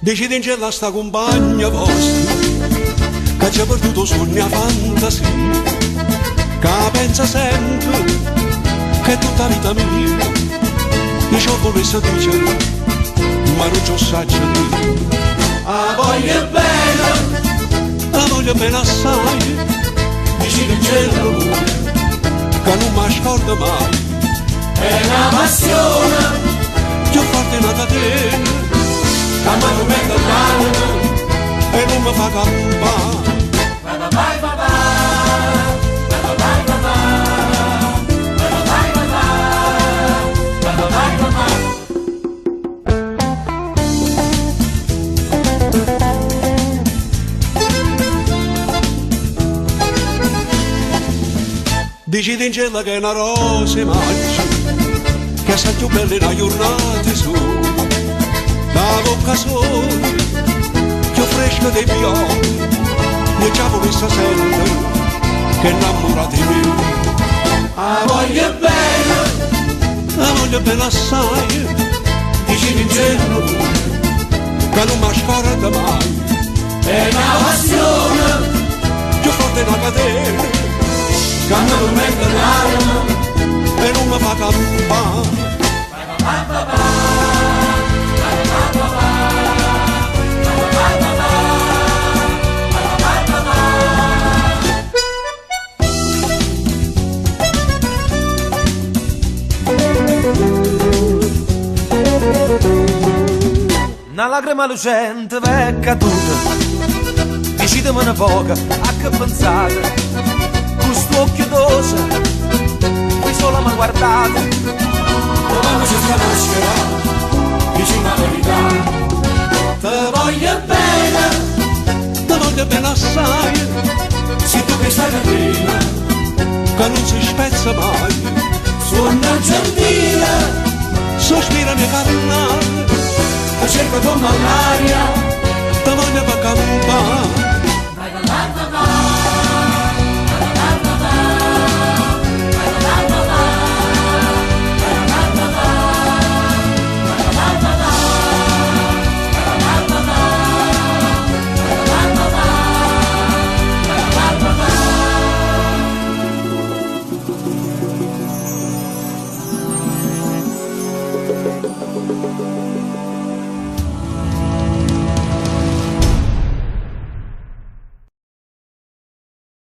Dicitencella a 'sta cumpagna vosta ca c'ha perduto 'o suonno e 'a fantasia, ca pensa sempe ch'è tutta 'a vita mia. I' ce 'o vulesse dicere, ma nun ce 'o ssaccio dì. A voglio bene, 'a voglio bene assaje, dicitencella vuje ca nun m' 'a scordo maje. È na passione cchiù forte 'e na catena ca me turmenta ll'anema e nun me fa campà. Dicitencella ch'è na rosa 'e maggio, ch'è assai cchiù bella 'e na jurnata 'e sole, d' 'a vocca soja cchiù fresca d' 'e viole, io già vulesse sentere ch'è 'nnammurata 'e me. A voglio bene, 'a voglio bene assaje, dicitencella vuje ca nun m' 'a scordo maje. È na passione cchiù forte 'e na catena ca me turmenta ll'anema e nun me fa campà. Na lacrema lucente v'è caduta, diciteme nu poco a che pensate, cu st'uocchio doce voi sola me guardate. Truvannoce 'sta maschera, dicimm' 'a verità. Te voglio bene, te voglio bene assaje, si tu chesta catena ca nun se spezza maje. Suonno gentile, sospira mia carnale, te cerco comm'a ll'aria, te voglio pe' campà.